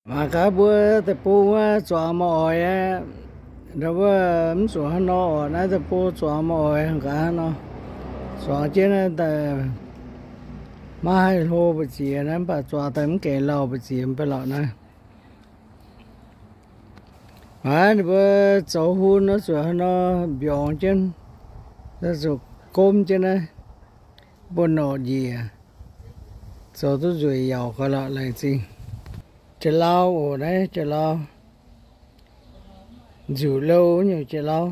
Mangc gaax mbuo deic-bung wuov zuangx maiv oix aqv. Ndau wuov mv zuqc hnangv nor oc. Naaiv deic-bung zuangx maiv oix, mangc gaax hnangv nor. Zuangx jienv naaiv daaih maiv haih hlo mbu'ziex naaiv, mv baac zuangx daaih mv gaengh lauh mbu'ziex mv baac lorqc naaiv. Mangc gaax ninh mbuo zoux hun nor zuqc hnangv nor mbiorngz jienv, zuqc gomv jienv naaiv, mbuo norqc njiec, zoux duqv nzueic yauc gauh lorqc, laengz zingh. Jiex lauh oc, naaiv jiex lauh. Nzuqc louh nyungc jiex lauh.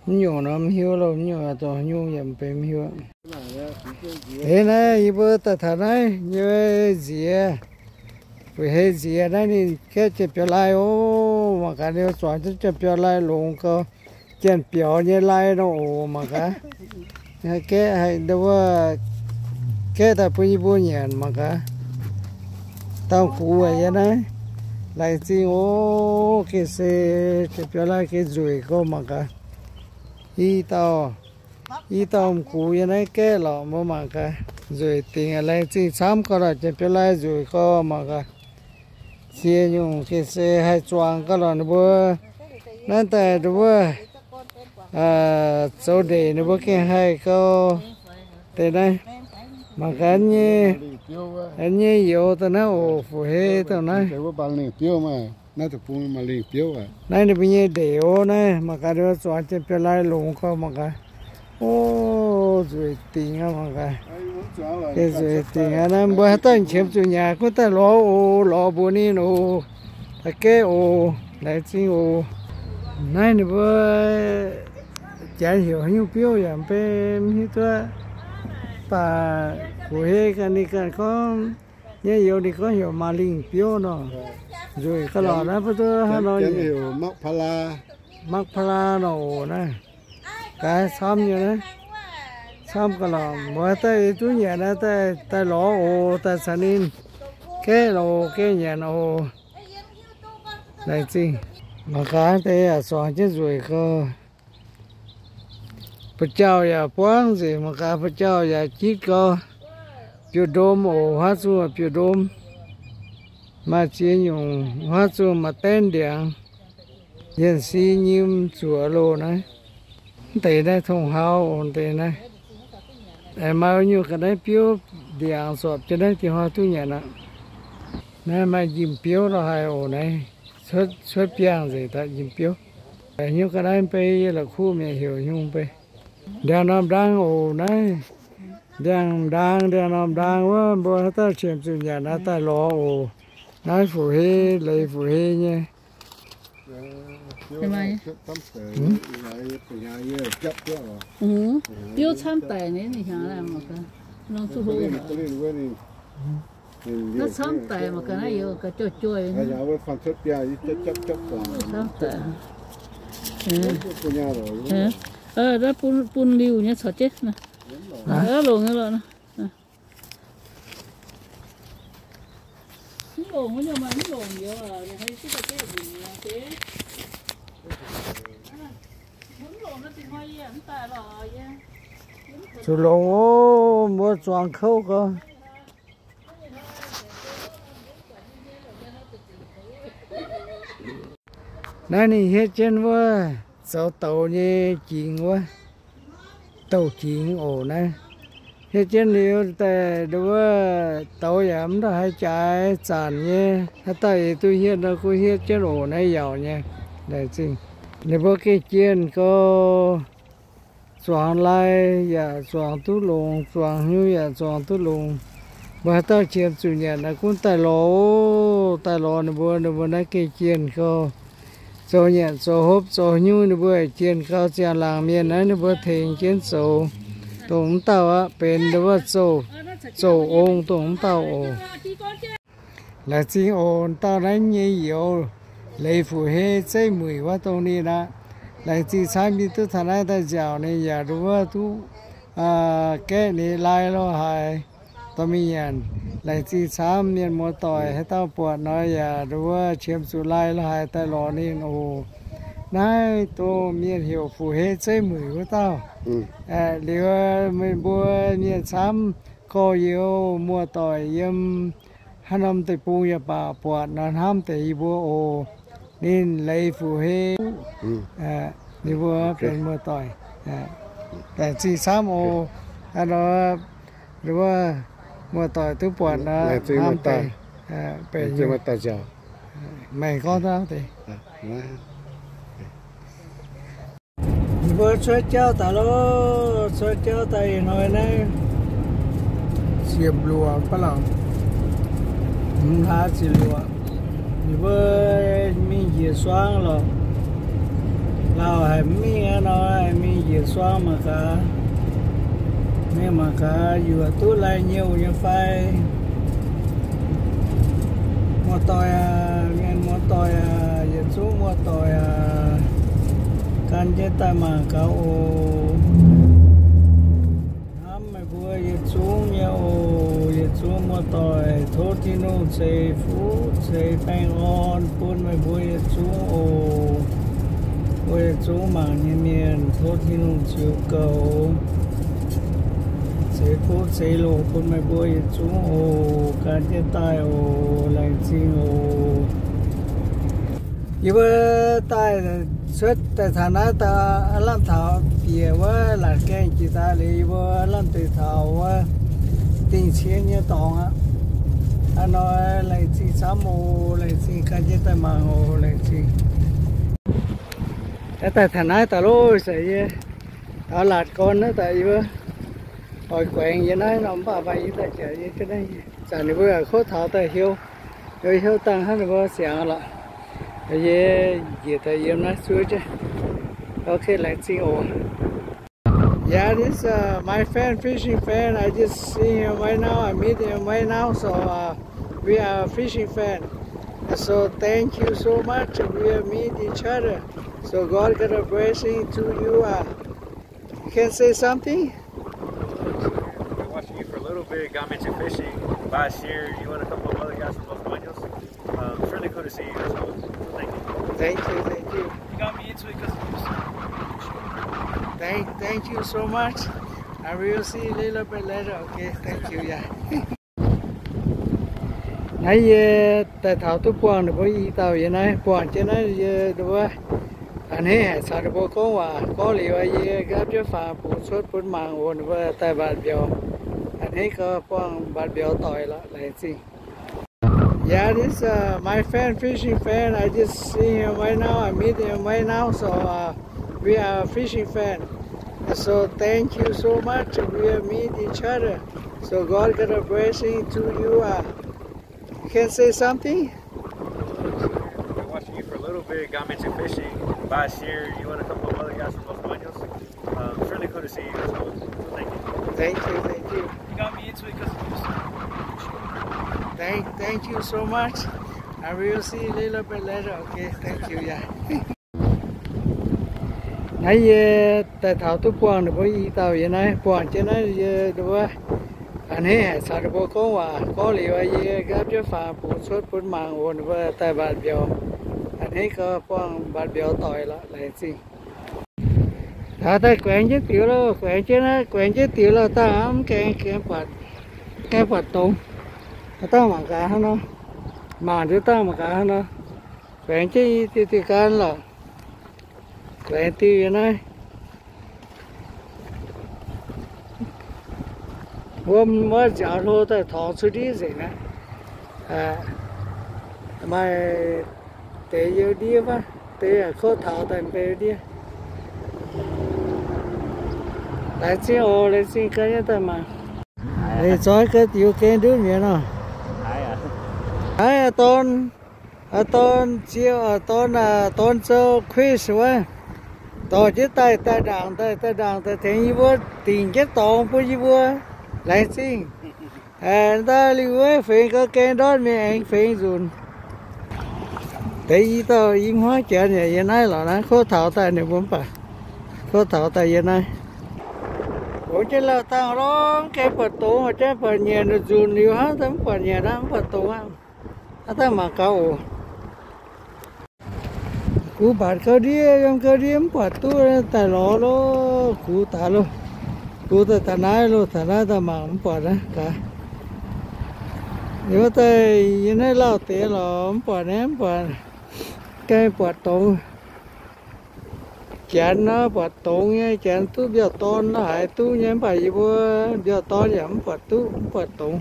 Mv nyungc nor mv hiuv louh, mv nyungc dongh nyungc yaac mv benx mv hiuv. Eix naaiv yie mbuo daaih taux naaiv nyei nziex, fu'hei nziex naaiv ninh gaeqv janx-biaux lai oc. Mangc gaax ninh zuangx jienv janx-biaux lai longx gauh, janx-biaux nyei lai nor oc. Mangc gaax, gaeqv haih ndau wuov, gaeqv daaih bun yie mbuo nyanc mangc gaax. Dauh gux yie naaiv, laengz zingh oc. Gengh se janx-biaux lai gengh nzueic gauh mangc gaax. I dauh, i dauh m'gux yie naaiv gaeqv lorqc, mbuo mangc gaax. Nzueic dingc aqv, laengz zingh camv gauh lorqc, janx-biaux lai nzueic gauh mangc gaax. Cie nyungc gengh se haih zuangx gauh lorqc ninh mbuo. Naaiv daaih ndau wuov zoux ndeic ninh mbuo gengh haih gauh deix naaiv. Mangc gaax nyei, nyei youz daaih naaiv oc, fu'hei daaih naaiv. Naaiv ninh mbuo nyei ndeic oc naaiv. Mangc gaax ninh mbuo zuangx janx-biaux lai longx gauh mangc gaax. O, nzueic dingc aqv mangc gaax. Gengh nzueic dingc aqv. Naaiv mbuo haaix dauh qiemx zuqc nyanc gunv daaih lorz oc, lorz mbuox ninh oc. Daaih gaeqv oc, laengz zingh oc. Naaiv ninh mbuo janx heuc haaix nyungc biouv yaac mv benx mv hiuv duqv. Baac fu'hei ganh ninh ganh gorngv, nyei youz ninh gorngv heuc มะลิง biouv nor. Nzueic gauh lorqc naaiv, mbuo duqv hnangv nor, ยางพารา nor oc naaiv. Gaax camv nyei naaiv. Camv gauh lorqc, mbuo daaih duqv nyanc naaiv, daaih lorz oc, daaih caux ninh gaeqv oc, gaeqv nyanc oc. Laengz zingh. Mangc gaax deix yaac zuangx jienv nzueic gauh. Ba'jauh yaac buangv nzengc, mangc gaax ba'jauh yaac jitv gauh. Biouv-ndom oc, huaav zungh biouv-ndom. Maaih ziex nyungc huaav zungh maaih daenv ndiangx. Yienh si nyim zuoqc loh naaiv. Mv deix naaiv tong-hauv oc, deix naaiv. Aengx maaih nyungc ga'naaiv biouv ndiangx zorpc jienv naaiv, dinh hnoi duqv nyanc aqv. Naaiv maaih njimv biouv lorh haic oc naaiv. Cuotv, cuotv biangh nzengc daaih njimv biouv. Hnyouv ga'naaiv mbei yie la'kuqv mienh heuc hnyouv mbei. Ndiangx-norm ndaang oc naaiv. Ndiangx-ndaang, ndiangx-norm ndaang wuov, mbuo haaix dauh qiemx zuqc nyanc naaiv daaih lorz oc. Naaiv fu'hei, leiz fu'hei nyei. Biouv camv daic ni, ninh hnyangx, nor zuqc hlo. Naaiv camv daic mangc gaax, naaiv youz ga'joih joih. Camv daic. Naaiv bun, bun liuh nyei caux jienv. Longc nyei lorqc. Mv longc wuov nyei maaih mv longc youz, ninh hnoi yie zipv daaih gaeqv nzengc nyei deix. Mv longc nor dinh hnoi yie mv daaih lorqc yie. Zuqc longc oc, mbuo zuangx kouv gau. Naaiv ninh hietv jienv wuov zoux douz nyei jingx wuov, douz jingx oc naaiv. Hietv jienv liuz daaih wuov douz yaac mv ndortv haaix jaaix zanc nyei, haaix dauh eix duqv hietv nor gunv hietv jienv oc naaiv yauc nyei. Laengz zingh. Ninh mbuo gengh jienh gau. Zuangx lai yaac zuangx duqv longx, zuangx hnyouv yaac zuangx duqv longx. Mbuo haaix dauh qiemx zuqc nyanc naaiv gunv daaih lorz oc, daaih lorz ninh mbuo, ninh mbuo naaiv gengh jienh gau. Zoux nyanc zoux hopv zoux hnyouv ninh mbuo jienh gau. Ziangh laangc mienh naaiv ninh mbuo tengx jienv zoux, dongh mv dauh aqv benx ninh mbuo zoux, zoux ong dongh mv dauh oc. Laengz zingh oc, dauh naaiv nyei youz, leiz fu'hei zeiv muic wuov dongh ninh aqv. Laengz zingh camv mingh duqv taux naaiv daaih nziaauc ninh yaac nduov wuov duqv gaeqv ninh lai lo haaix dorh mingh nyanc. Laengz zingh camv mienh muoz-doic haaix dauh buatc nor yaac nduov wuov qiemx zuqc lai lo haaix daaih lorz ninh oc. Naaiv dongh mienh heuc fu'hei zeiv muic wuov dauh. Liuz meih mbuo mienh camv gorx-youz muoz-doic yiem Haaix norm deic-bung yaac baac buatc nor hnamv deix yie mbuo oc. Ninh leiz fuqv hei, yie mbuo benx muoz-doic, laengz zingh camv oc. Hnangv nor, wuov muoz-doic duqv buatc nor hnamv deix, benx maengx gorngv hnamv deix. Yie mbuo cuotv jauv daaih loh, cuotv jauv daaih ih hnoi naaiv ziepc luoqc ba'lauc, hmz hlaax ziepc luoqc. Yie mbuo mingh njiec suang lorqc. Lauh haic mv mingh aqv nor, mingh njiec suang mangc gaax, mingh mangc gaax yuoqc duqv lai-nyouh nyei fai. Muoz-doic aac, mienh muoz-doic aac, yietc zungv muoz-doic aac, gan jienv daaih mangc gaax oc. Hnamv meih mbuo yietc zungv nyei oc. Yietc zungv muoz-doic, tov Tin-Hungh ceix fuqv ceix baengh orn bun meih mbuo yietc zungv oc. Mbuo yietc zungv mangc nyei mienh, tov Tin-Hungh ziux goux, ceix fuqv ceix loc bun meih mbuo yietc zungv oc. Gan jienv daaih oc. Laengz zingh oc. Yie mbuo daaih cuotv daaih taux naaiv, daaih aav lamh taux bieqc wuov laatc gaengh jiex daaih liuz, yie mbuo aav lamh deix taux wuov Dingh Cien nyei dorngx aqv. Hnangv nor, laengz zingh camv oc. Laengz zingh gan jienv daaih mangc oc. Laengz zingh. Daaih taux naaiv daaih loh, se yie taux laatc gorn naaiv daaih yie mbuo oix guaengx yie naaiv norm mv baac maaih yie daaih jaax yie ga'naaiv, zanc ninh mbuo yaac kov taux daaih heuc, heuc dangh hnangv ninh mbuo siangx lorqc. Yie njiec daaih yiem naaiv zuov jienv. Okay, laengz zingh oc. Yeah, this uh, my friend, fishing friend. I just see him right now. I meet him right now. So uh, we are fishing friend. So thank you so much. We will meet each other. So God got a blessing to you. Uh, you can say something? Been watching you for a little bit, got me into fishing last year, you and a couple of other guys from Los Baños. Um, it's really cool to see you, so thank you. Thank you, thank you. You got me into it because of you, so. Thank, thank you so much. I will see you a little bit later, okay? Thank you, yeah. Naaiv yie daaih taux duqv buangh ninh mbuo i dauh yiem naaiv, buangh jienv naaiv yie wuov, a'hneiv haic caux ninh mbuo gorngv waac, gorngv liuz yie nqaapv jienv faaux bungx cuotv bun mangc oc. Ninh mbuo daaih mbatc mbiauz, a'hneiv gau buangh mbatc mbiauz doic lorqc, laengz zingh. Yeah, this uh, my friend, fishing friend. I just see him right now. I meet him right now. So uh, we are fishing friend. So thank you so much. We will meet each other. So God got a blessing to you. Uh, you can say something? Been watching you for a little bit, got me into fishing last year, you and a couple of other guys from Los Baños. Um, it's really cool to see you, so thank you. Thank you, thank you. You got me into it because of you, so. Thank, thank you so much. I will see you a little bit later, okay? Thank you, yeah. Naaiv yie daaih taux duqv buangh ninh mbuo i dauh yiem naaiv, buangh jienv naaiv yie wuov, a'hneiv haic caux ninh mbuo gorngv waac, gorngv liuz yie nqaapv jienv faaux bungx cuotv bun mangc oc. Ninh mbuo daaih mbatc mbiauz, a'hneiv gau buangh mbatc mbiauz doic lorqc, laengz zingh. Taux daaih guaengx jienv diuc loh, guaengx jienv naaiv, guaengx jienv diuc loh, dangh mv gaengh, gaengh buatc, gaengh buatc dongz. Dangh mangc gaax hnangv nor, mangc nduov dangh mangc gaax hnangv nor, guaengx jienv i diuh diuh gan lorqc. Guaengx diuh yiem naaiv. Wuom wuov nziaaux hlo daaih torngx cuotv ndiev nzengc aqv. Maaih deix yiem ndiev fai, deix yaac kov taux daaih mbeix ndiev. Laengz zingh oc, laengz zingh ganh nyei daaih mangc. Ih zoi ga'diux gengh ndutv mi'aqv nor. Haiz dorn, dorn ziex, dorn, dorn sou Chris wuov, dorh jienv daaih, daaih ndaangc, daaih, daaih ndaangc daaih tengx yie mbuo dingc jienv dorngx bun yie mbuo. Laengz zingh. Daaih liuz wuov fingx gau gengh ndortv mingh aengx fingx nzunc. Deix i dauh i hmuangv janx yaac yiem naaiv lorqc naaiv, kov taux daaih ninh mbuo mv baac, kov taux daaih yiem naaiv. Longx jienv lauh dangh lorqc, mv gaengh buatc dongz, janx buatc nyanc nzunc liuz hnangv, mv buatc nyanc aqv, mv buatc dongz aqv. Aav dangh mangc gaax oc. Gux mbatc gau ndiev, yiem gau ndiev mv buatc duqv daaih lorz loh, gux daaih loh. Gux daaih taux naaiv loh, taux naaiv daaih mangc mv buatc naaiv gaax. Wuov deix yie naaiv lauh deix lorqc, mv buatc naaiv, mv buatc, gaengh buatc dongz. Janx nor buatc dongz nyei, janx duqv mbiauh dorn nor haiz duqv nyei, mv baac yie mbuo mbiauh dorn yaac mv buatc duqv, mv buatc dongz.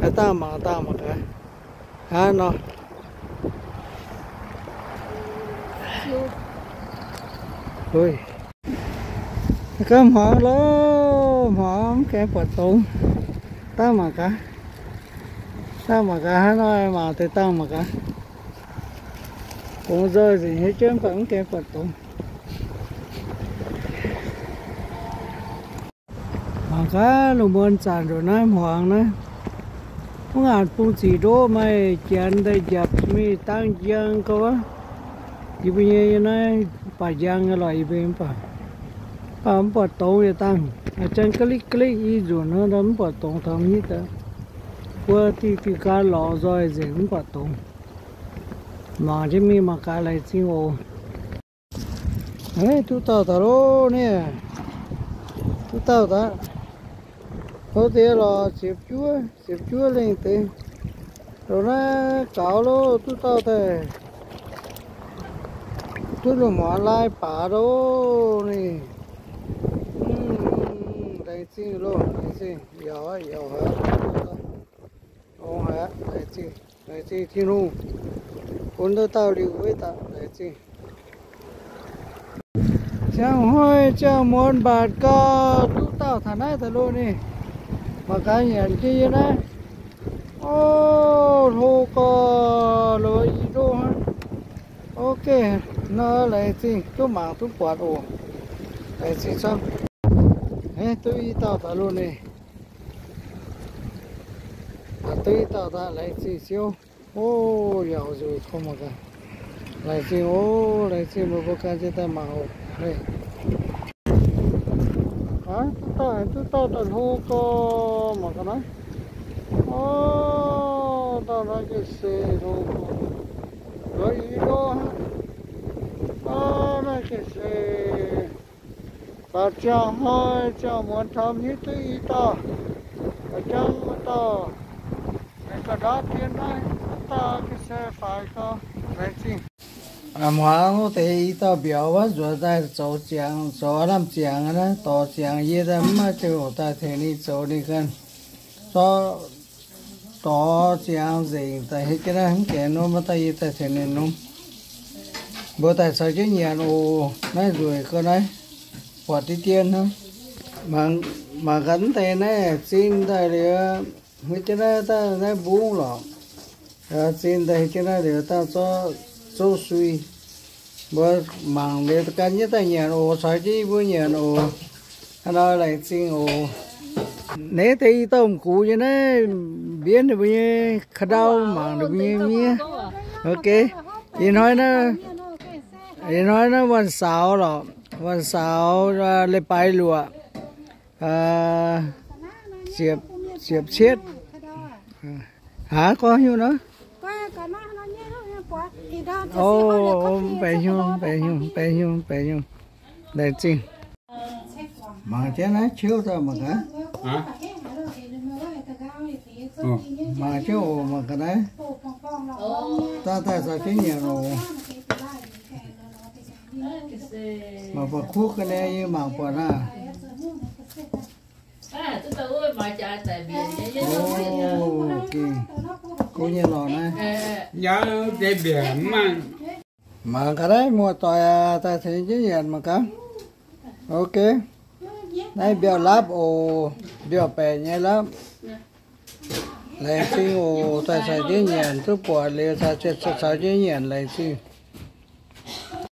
Haaix dauh mangc, dauh mangc gaax. Hnangv nor. Ganh hmuangx loh, hmuangx mv gaengh buatc dongz. Dangh mangc gaax. Dangh mangc gaax, hnangv nor mangc deix dangh mangc gaax. Dongz nzoih nzengc nyei, jienv baac mv gaengh buatc dongz. Mangc gaax, lungh muonz zanc ndongc naaiv hmuangx naaiv, mv ngaanc bung ziqc ndoqv maaih janx daaih njapc mingh dangh njang gau wuov. Yie mbuo nyei naaiv baac njang nyei lorqc, yie mbuo mv baac, baac mv buatc dongz yietc dangh. Aa, janx ga'litv ga'litv i nzunc hnangv, mv buatc dongz taux hitv daaih. Wuov diuh diuh ga'lorqc nzoih nzengc mv buatc dongz. Mangc jienv mingh mangc gaax, laengz zingh oc. Duqv dauh daaih loh niaa. Duqv dauh daaih. Hov deix lorqc, ziepc juov, ziepc juov lengh deix. Ndongc naaiv gaux loh, duqv dauh daaih. Duqv lungh muonz lai baac loh ninh. Laengz zingh loh, laengz zingh, yaac, yaac, ong haic, laengz zingh, laengz zingh Tin-Hungh bun duqv dauh liuz wuov daaih, laengz zingh. Ziangh hnoi ziangh muonz mbatc gau, duqv dauh taux naaiv daaih loh ninh. Mangc gaax nyanc jienv yie naaiv. O, hlo gau, loz i ndoqv hnangv. Ok, nor laengz zingh duqv mangc duqv buatc oc. Laengz zingh camv. Duqv i dauh daaih loh ninh. Duqv i dauh daaih, laengz zingh Ziouv. O, yaac zuqc tov mangc gaax. Laengz zingh oc, laengz zingh meih mbuo gan jienv daaih mangc oc. Aa, duqv dauh, duqv dauh daaih hlo gau, mangc gaax naaiv. O, dauh naaiv gengh se hlo gau. Loz i ndoqv hnangv. O, naaiv gengh se. Baac ziangh hnoi ziangh muonz taux hitv duqv i dauh, baac jangv wuov dauh, ga'ndaauv dien naaiv, wuov dauh ga'sie faix gau, laengz zingh. Hmuangx deix i dauh mbiauz wuov nzuonx daaih zoux ziangx, zoux lamh ziangx naaiv, dorh ziangx yie daaih mv maaih ziangh hoc daaih tengx ninh zoux ninh ganh. Zorqv dorh ziangx nzengc daaih hietv jienv naaiv mv gaengh norm, maiv daaih yie daaih tengx ninh norm. Mbuo daaih caux jienv nyanc oc. Naaiv nzueic gau naaiv, buatc diqv dien hnangv. Mangc gaax mv deix naaiv zinh daaih liuz, hietv jienv naaiv, naaiv mbungv lorqc. Zinh daaih hietv jienv naaiv liuz dangh zorqv zouv sui. Mbuo mangc liuz gan jienv daaih nyanc oc, caux jienv yie mbuo nyanc oc. Hnangv nor laengz zingh oc. Naaiv deix i dauh m'gux nyei naaiv, mbienv ninh mbuo nyei ka'ndau, mangc ninh mbuo nyei miev. Ok. Ih hnoi naaiv, ih hnoi naaiv วันเสาร์ lorqc, วันเสาร์, leiz-baaix luoqc, ziepc, ziepc cietv. Aa, gorngv nyungc nor. O, baengh nyungc, baengh nyungc, baengh nyungc, baengh nyungc. Laengz zingh. Mangc jienv naaiv ciouv daaih mangc gaax. Mangc jienv oc, mangc gaax naaiv. Daaih daaih caux jienv nyanc oc. Mangc buatc kuv ga'naaiv yie mangc buatc naaiv. O, kuv nyei lorqc naaiv. Mangc gaax naaiv muoz-doic aac, daaih tengx jienv nyanc mangc gaax. Ok. Naaiv mbiauh lapv oc, mbiauh baeqc nyei lapv. Laengz zingh oc, daaih caux jienv nyanc duqv buatc liuz caux jienv nyanc laengz zingh.